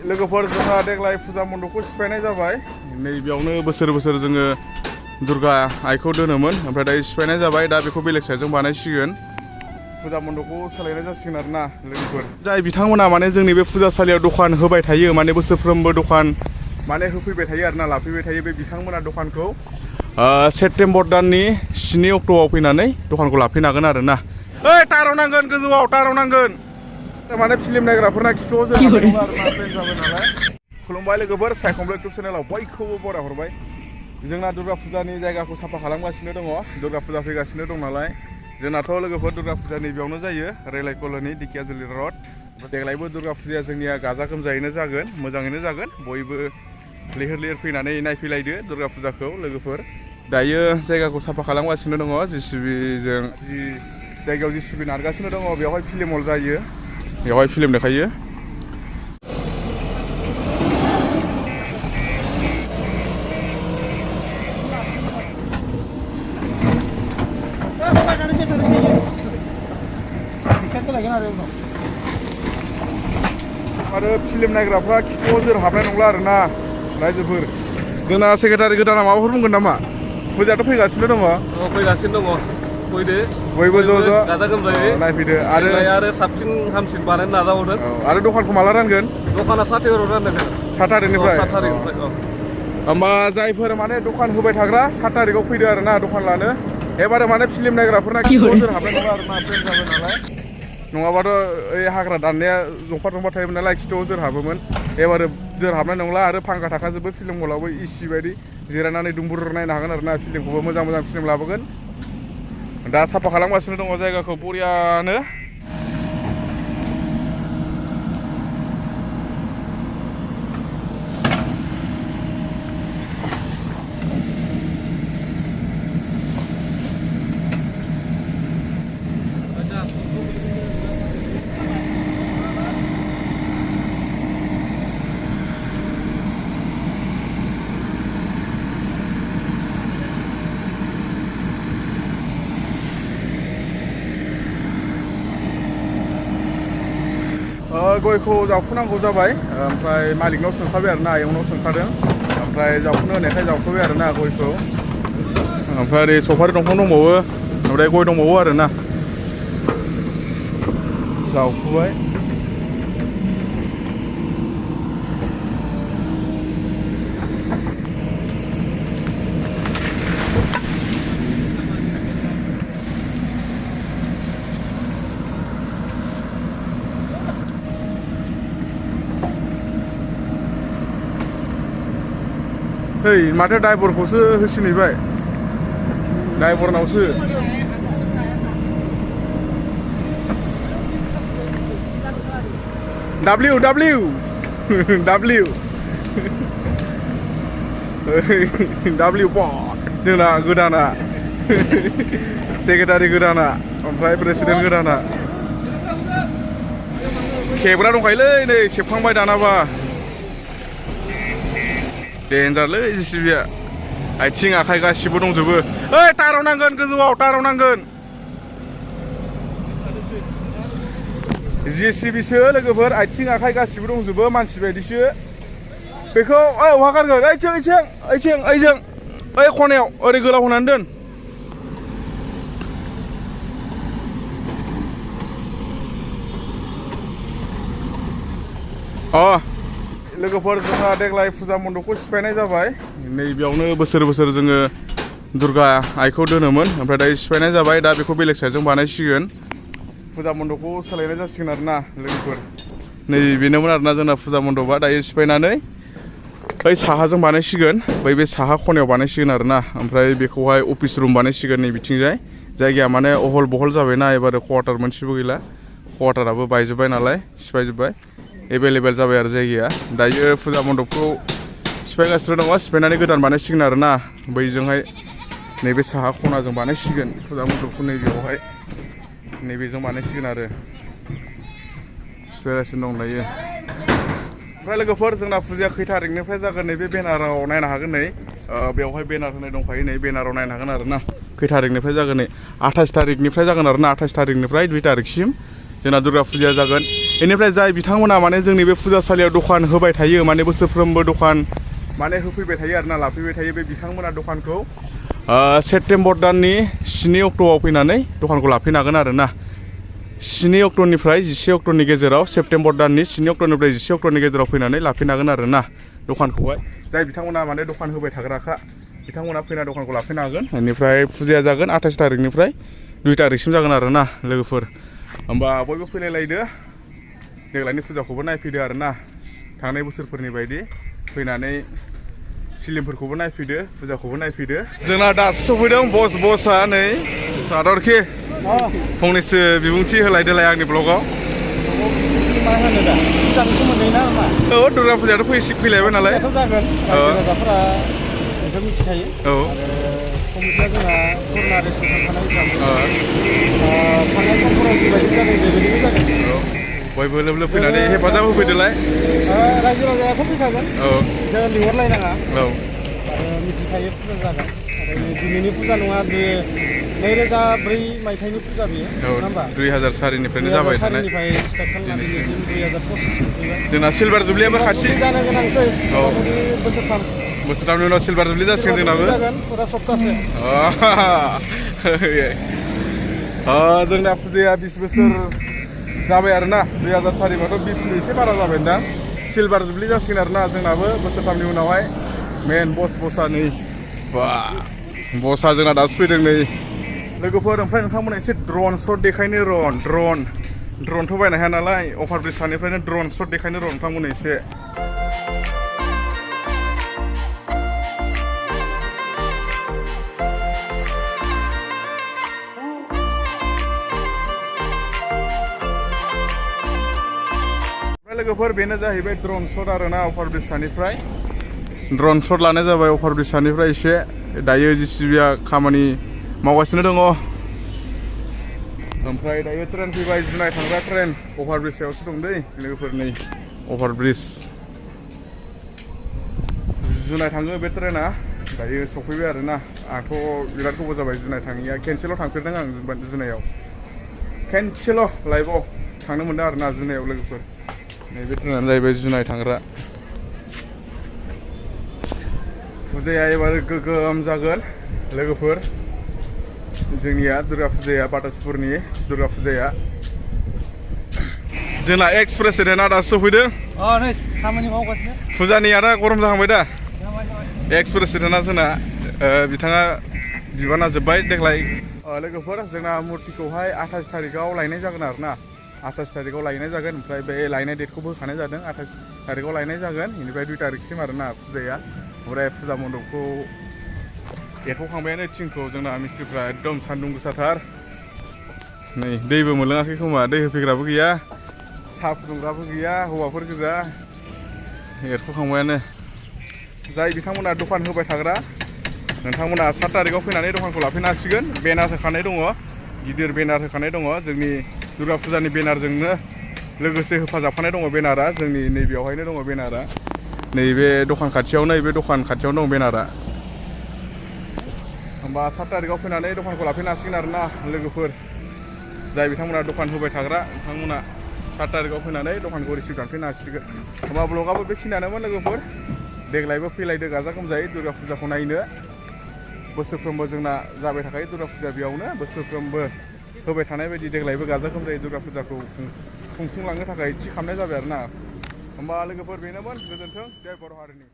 लोगोफोर जोंहा देग्लाय फुजा मन्दपखौ सिफायनाय जाबाय। नैबेयावनो बोसोर बोसोर जोङो दुर्गा आइखौ दोनोमोन, ओमफ्राय दायो सिफायनाय जाबाय। दा बेखौ बेलेग साइडजों बानायसिगोन। फुजा मन्दपखौ सोलायनाय जासिगोन आरोना लोगोफोर। जाय बिथांमोना माने जोंनि बे फुजासालियाव दखान होबाय थायो, माने बोसोरफ्रोमबो दखान माने होफैबाय थायो आरोना, लाफैबाय थायो। बे बिथांमोना दखानखौ सेप्तेम्बर दाननि 7 अक्ट'आव फैनानै दखानखौ लाफैनो हागोन आरोना। ओइ टाराव नांगोन, गोजौआव टाराव नांगोन। माने फिल्म नायग्राफोरना खिथुआव जों आरोना ट्रेन जाबाय नालाय। खुलुमबाय लोगोफोर, साइखं इउटुब चेनेलाव बयखौबो बराय हरबाय। जोंना दुर्गा फुजानि जायगाखौ साफा खालामगासिनो दङ। दुर्गा फुजा फैगासिनो दं नालाय। जोंनाथ' लोगोफोर दुर्गा फुजा नैबेयावनो जायो, रेलाय कल'नि धेकियाजुलि रड। देग्लायबो दुर्गा फुजाया जोंनिया गाजा गोमजायैनो जागोन, मोजाङैनो जागोन। बयबो लैहोर लैहोर फैनानै नायफैलायदो दुर्गा फुजाखौ लोगोफोर। दायो जायगाखौ साफा खालामगासिनो दङ JCBजों। जि जायगायाव JCB नारगासिनो दङ बेवहाय फिल्म हल जायो, बेवहाय फिल्म देखायो। आरो फिल्म नायग्राफ्रा खिथुआव जोर हाबनाय नंला आरोना रायजोफोर। जोंना सेक्रेटारि गोदाना माबाफोर बुंगोन नामा? फुजायाथ' फैगासिनो दङ। फैगासिनो दङ, फैदो बयबो ज' ज' गाजा गोमजायै नायफैदो। आरो साबसिन हामसिन बानायनो नाजाबावदों। आरो दखानखौ माला रानगोन? दखाना 7 तारिखआव रानगोन। 7 तारिखनिफ्राय। 7 तारिखनिफ्राय। होमबा जायफोर माने दखान होबाय थाग्रा 7 तारिखआव फैदो आरोना दखान लानो। एबारे माने फिल्म नायग्राफोरना खिथुआव जोर हाबनाय नंला आरोना, ट्रेन जाबाय नालाय। नङाबाथ' ओइ हाग्रा दाननाया जंफार जंफार थायोमोन नालाय, खिथुआव जोर हाबोमोन। एबारे जोर हाबनाय नंला। आरो फांखा थाखाजोबो फिल्म हलावबो एसि बायदि जिरायनानै दुंबुर नायनो हागोन आरोना। फिल्मखौबो मोजां मोजां फिल्म लाबोगोन। दा साफा खालामगासिनो दङ जायगाखौ बरियानो। गयखौ जावफुनांगौ जाबाय, ओमफ्राय मालिकनाव सोंखाबाय आरोना, आयंनाव सोंखादों। ओमफ्राय जावफुनो होनायखाय जावफुबाय आरोना गयखौ। ओमफ्राय ओरै सफारि दंफां दंबावो, ओमफ्राय गय दंबावो आरोना। जावफुबाय। hey माथो ड्राइभारखौसो होसिनहैबाय, ड्राइभारनावसो। W जोंना गोदाना सेक्रेटारि गोदाना, ओमफ्राय प्रेसिडेन्ट गोदाना। खेबग्रा दंखायोलै, नै खेबखांबाय दानाबा। डेन्जारलै JCBआ, आथिं आखाइ गासिबो दंजोबो। ओइ टाराव नांगोन, गोजौआव टाराव नांगोन। JCBसो लोगोफोर, आथिं आखाइ गासिबो दंजोबो, मानसि बायदिसो। बेखौ अहा गारगोन? ओइजों ओइ खनायाव ओरै गोलाव होनानै दोन। लोगोफोर जोंहा देग्लाय फुजा मन्दपखौ सिफायनाय जाबाय। नैबेयावनो बोसोर बोसोर जोङो दुर्गा आइखौ दोनोमोन, ओमफ्राय दायो सिफायनाय जाबाय। दा बेखौ बेलेग साइडजों बानायसिगोन। फुजा मन्दपखौ सोलायनाय जासिगोन आरोना लोगोफोर। नैबेनोमोन आरोना जोंना फुजा मन्दपआ, दायो सिफायनानै ओइ साहाजों बानायसिगोन। बे साहा खनायाव बानायसिगोन आरोना। ओमफ्राय बेखौहाय अफिस रुम बानायसिगोन नै बिथिंजाय। जायगाया माने अहल बहल जाबायना, एबार क्वार्टार मोनसेबो गैला। क्वार्टाराबो बायजोब्बाय नालाय, सिफायजोब्बाय। एभेलेबेल जाबाय आरो जायगाया। दायो फुजा मन्दपखौ सिफायगासिनो दङ, सिफायनानै गोदान बानायसिगोन आरोना। बैजोंहाय नैबे साहा खनाजों बानायसिगोन फुजा मन्दपखौ, नैबेयावहाय नैबेजों बानायसिगोन आरो। सिफायगासिनो दं दायो। ओमफ्राय लोगोफोर जोंना फुजाया खै तारिखनिफ्राय जागोन नैबे बेनाराव नायनो हागोन। नै बेवहाय बेनार होनाय दंखायो, नै बेनाराव नायनो हागोन आरोना। खै तारिखनिफ्राय जागोन, नै 28 तारिखनिफ्राय जागोन आरोना। 28 तारिखनिफ्राय 2 तारिखसिम जोंना दुर्गा फुजाया जागोन। बेनिफ्राय जाय बिथांमोना माने जोंनि बे फुजासालियाव दखान होबाय थायो माने बोसोरफ्रोमबो दखान माने होफैबाय थायो आरोना लाफैबाय थायो बे बिथांमोना दखानखौ सेप्तेम्बर दाननि 7 अक्ट'आव फैनानै दखानखौ लाफैनो हागोन आरोना 7 अक्ट'निफ्राय 11 अक्ट'नि गेजेराव सेप्तेम्बर दाननि 7 अक्ट'निफ्राय 11 अक्ट'नि गेजेराव फैनानै लाफैनो हागोन आरोना दखानखौहाय जाय बिथांमोना माने दखान होबाय थाग्राखा बिथांमोना फैना दखानखौ लाफैनो हागोन बेनिफ्राय फुजाया जागोन 28 थारिखनिफ्राय 2 थारिखसिम जागोन आरोना लोगोफोर होमबा बयबो फैलायलायदो देग्लायनि फुजाखौबो नायफैदो आरोना थांनाय बोसोरफोरनि बायदि फैनानै फिल्मफोरखौबो नायफैदो फुजाखौबो नायफैदो जोंना दासो सफैदों बसआ नै सादरखि फंनैसो बिबुंथि होलायदोलाय आंनि ब्लगाव मा होनो दा फुजानि सोमोन्दै ना मा औ दुर्गा फुजायाथ' फैलायबाय नालाय जागोन राजाफोरा बेखौ मिथिखायो औ आरो कमिटिया जोंहा कर'ना रेस्ट्रिकसन थानाय हिसाबै थांनाय समफोराव जिबायदि जादों बेबायदिनो जागोन बयबो लोब लोब फैनानै हेफाजाब होफैदोलाय रायजो राजायाथ' फैखागोन औ जों लिंहरलायनाङा औ आरो मिथिखायो फुजा जागोन आरो दिनैनि फुजा नङा बे 2004 मायथाइनि फुजा बेयो नङा होमबा 2004निफ्रायनो जाबाय थानाय 2004निफ्राय स्टार्ट खालामनानै दिनैसिम 2025 मोनफैबाय जोंना सिलभार जुबलियाबो खाथि जानो गोनांसै औ बोसोरथामनि उनाव सिलभार जुबलि जासिगोन जोंनाबो जागोन फुरा सप्तासे जोंना फुजाया 20 बोसोर जाबाय आरोना 2004बाथ' 20नि एसे बारा जाबाय दां सिलभार जुबलि जासिगोन आरोना जोंनाबो बोसोरथामनि उनावहाय मेन बसआ नै बसआ जोंना दासो फैदों नै लोगोफोर ओमफ्राय नोंथांमोना एसे ड्रन शट देखायनो ड्रनथ' बायनो हाया नालाय अभार ब्रिज सानिफ्रायनो ड्रन शट देखायनो नोंथांमोना एसे लोगोफोर बेनो जाहैबाय ड्रन शट आरोना अभार ब्रिज सानिफ्राय ड्रन शट लानाय जाबाय अभार ब्रिज सानिफ्राय एसे दायो जिसिबिया खामानि मावगासिनो दङ ओमफ्राय दायो ट्रेन फैबाय जुनाय थांग्रा ट्रेन अभार ब्रिज सायावसो दं दै लोगोफोर नै अभार ब्रिज जुनाय थाङो बे ट्रेना दायो सफैबाय आरोना आंथ' बिराद गोबाव जाबाय जुनाय थाङिया खेनसेल' थांफेरदों आं जुनायाव खेनसेल' लाइफआव थांनो मोनदों आरोना जुनायाव लोगोफोर नैबे ट्रेनानो जाहैबाय जुनाय थांग्रा फुजाया एबार गोगोम जागोन लोगोफोर जोंनिया दुर्गा फुजाया बाटासिपुरनि दुर्गा फुजाया जोंना एक्स प्रेसिडेन्टआ दासो सफैदों नै खामानि मावगासिनो फुजानिया गरम जाहांबाय दा एक्स प्रेसिडेन्टआ जोंना बिथाङा बिबाना जोब्बाय देग्लाय लोगोफोर जोंना मुर्तिखौहाय 28 थारिखआव लायनाय जागोन आरोना 28 थारिखआव लायनाय जागोन ओमफ्राय बे लायनाय डेटखौबो होखानाय जादों 28 थारिखआव लायनाय जागोन बेनिफ्राय 2 थारिखसिम आरोना फुजाया ओमफ्राय फुजा मन्दपखौ एरख'खांबायानो थिंखौ जोंना मिस्ट्रिफ्रा एकदम सान्दुं गोसाथार नै दैबो मोनलोङाखै खोमा दै होफैग्राबो गैया साहा फुदुंग्राबो गैया हौवाफोर गोजा एरख'खांबायानो जाय बिथांमोना दखान होबाय थाग्रा नोंथांमोना 7 थारिखआव फैनानै दखानखौ लाफैनो हासिगोन बेनार होखानाय दङ गिदिर बेनार होखानाय दङ जोंनि दुर्गा फुजानि बेनारजोंनो लोगोसे होफाजाबखानाय दङ बेनारा जोंनि नैबेयावहायनो दङ बेनारा नैबे दखान खाथियावनो नैबे दखान खाथियावनो दं बेनारा होमबा 7 थारिखआव फैनानै दखानखौ लाफैनो हासिगोन आरोना लोगोफोर जाय बिथांमोना दखान होबाय थाग्रा बिथांमोना 7 थारिखआव फैनानै दखानखौ रिसिभ खालामफैनो हासिगोन होमबा ब्लगाबो बेखिनियानोमोन लोगोफोर देग्लायबो फैलायदो गाजा गोमजायै दुर्गा फुजाखौ नायनो बोसोरफ्रोमबो जोंना जाबाय थाखायो दुर्गा फुजा बेयावनो बोसोरफ्रोमबो होबाय थानाय बायदि देग्लायबो गाजा गोमजायै दुर्गा फुजाखौ खुंफुंलांनो थाखाय थि खालामनाय जाबाय आरोना होमबा लोगोफोर बेनोमोन गोजोन्थों जय बर' हारिनि